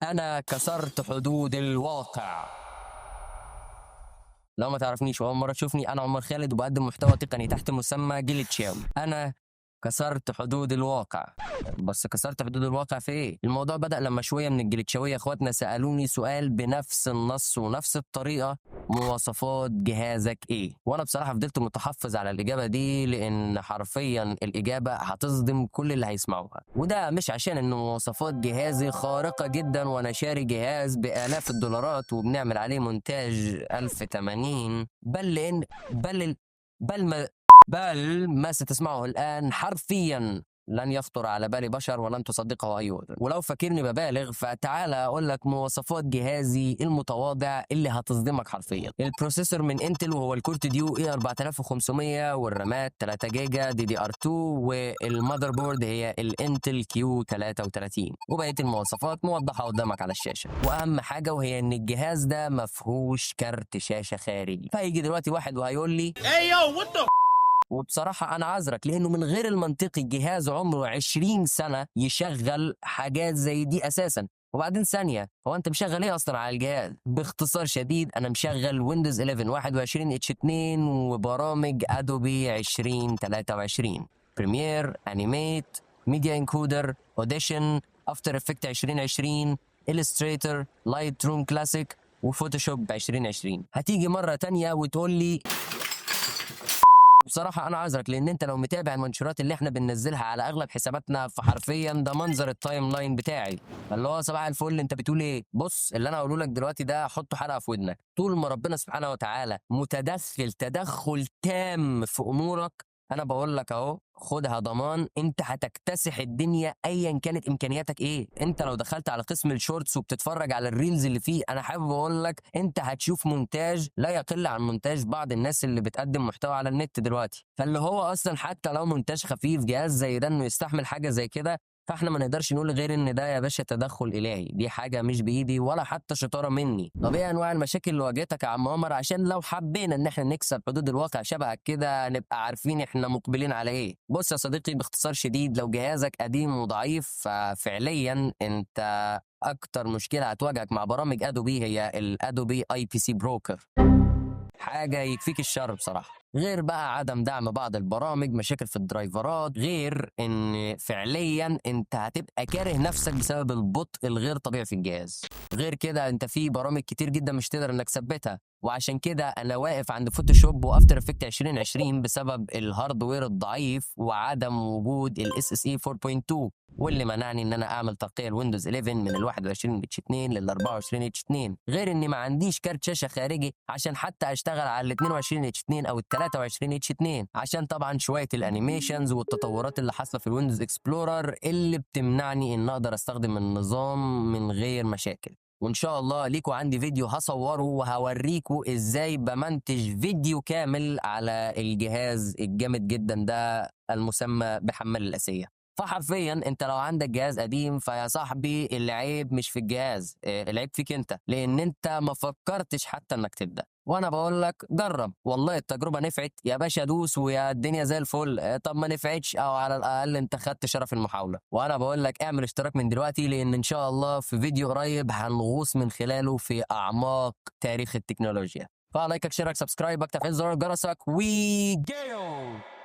أنا كسرت حدود الواقع. لو ما تعرفنيش وأول مرة تشوفني، أنا عمر خالد وبقدم محتوى تقني تحت مسمى جليتشاوي. أنا كسرت حدود الواقع، بس كسرت حدود الواقع في ايه؟ الموضوع بدأ لما شوية من الجليتشاوية اخواتنا سألوني سؤال بنفس النص ونفس الطريقة: مواصفات جهازك ايه؟ وانا بصراحة فضلت متحفظ على الإجابة دي، لأن حرفيا الإجابة هتصدم كل اللي هيسمعوها. وده مش عشان ان مواصفات جهازي خارقة جدا وانا شاري جهاز بآلاف الدولارات وبنعمل عليه مونتاج 1080، بل لأن بل بل ما بل ما ستسمعه الآن حرفيا لن يخطر على بال بشر ولن تصدقه أي أذن. ولو فاكرني ببالغ فتعالى أقول لك مواصفات جهازي المتواضع اللي هتصدمك حرفيا. ال processor من Intel وهو ال Core 2 Duo E 4500، والرامات 3 جيجا DDR 2، وال motherboard هي ال Intel Q 33، وبقية المواصفات موضحة قدامك على الشاشة. وأهم حاجة وهي إن الجهاز ده مفهوش كارت شاشة خارجي. فهيجي دلوقتي واحد وهيقول لي Hey yo, what the وبصراحة أنا عذرك، لأنه من غير المنطقي جهاز عمره 20 سنة يشغل حاجات زي دي أساسا. وبعدين ثانية، هو أنت مشغل إيه أصلا على الجهاز؟ باختصار شديد أنا مشغل Windows 11 21 H 2 وبرامج Adobe 2023، Premiere، Animate، Media Encoder، Audition، After Effects 2020، Illustrator، Lightroom Classic، و Photoshop 2020. هتيجي مرة تانية وتقول لي، بصراحة أنا عذرك، لأن أنت لو متابع المنشورات اللي إحنا بننزلها على أغلب حساباتنا فحرفيا ده منظر ال timeline بتاعي، اللي هو صباح الفل، أنت بتقول إيه؟ بص، اللي أنا هقوله لك دلوقتي ده حطه حلقة في ودنك. طول ما ربنا سبحانه وتعالى متدخل تدخل تام في أمورك، أنا بقول لك أهو، خدها ضمان، أنت هتكتسح الدنيا أيا كانت إمكانياتك إيه. أنت لو دخلت على قسم ال shorts وبتتفرج على ال reels اللي فيه، أنا حابب أقول لك أنت هتشوف مونتاج لا يقل عن مونتاج بعض الناس اللي بتقدم محتوى على النت دلوقتي. فاللي هو أصلا حتى لو مونتاج خفيف، جهاز زي ده إنه يستحمل حاجة زي كده، فاحنا ما نقدرش نقول غير ان ده يا باشا تدخل الهي، دي حاجة مش بايدي ولا حتى شطارة مني. طب ايه انواع المشاكل اللي واجهتك يا عم عمر، عشان لو حبينا ان احنا نكسر حدود الواقع شبهك كده نبقى عارفين احنا مقبلين على ايه؟ بص يا صديقي، باختصار شديد، لو جهازك قديم وضعيف ففعليا انت اكتر مشكلة هتواجهك مع برامج Adobe هي ال Adobe IPC Broker، حاجة يكفيك الشر بصراحة. غير بقى عدم دعم بعض البرامج، مشاكل في الدرايفرات، غير ان فعليا انت هتبقى كاره نفسك بسبب البطء الغير طبيعي في الجهاز. غير كده انت في برامج كتير جدا مش تقدر انك تثبتها، وعشان كده انا واقف عند Photoshop و After Effects 2020 بسبب ال hardware الضعيف وعدم وجود ال SSE 4.2، واللي منعني ان انا اعمل ترقيه ل Windows 11 من ال 21 H 2 لل 24 H 2، غير اني ما عنديش كارت شاشة خارجي عشان حتى اشتغل على ال 22 H 2 او ال 23 H 2، عشان طبعا شوية ال animations والتطورات اللي حاصله في ال Windows Explorer اللي بتمنعني ان اقدر استخدم النظام من غير مشاكل. وان شاء الله ليكوا عندي فيديو هصوره وهوريكوا ازاي بمنتج فيديو كامل على الجهاز الجامد جدا ده المسمى بحمال الاسيه. فحرفيا انت لو عندك جهاز قديم فيا صاحبي العيب مش في الجهاز، العيب فيك انت، لان انت ما فكرتش حتى انك تبدا. وانا بقول لك جرب، والله التجربة نفعت يا باشا دوس ويا الدنيا زي الفل. طب ما نفعتش، او على الاقل انت خدت شرف المحاوله. وانا بقول لك اعمل اشتراك من دلوقتي، لان ان شاء الله في فيديو قريب هنغوص من خلاله في اعماق تاريخ التكنولوجيا. فلايكك، شيرك، سبسكرايبك، تفعيل زرار جرسك، وي جيو.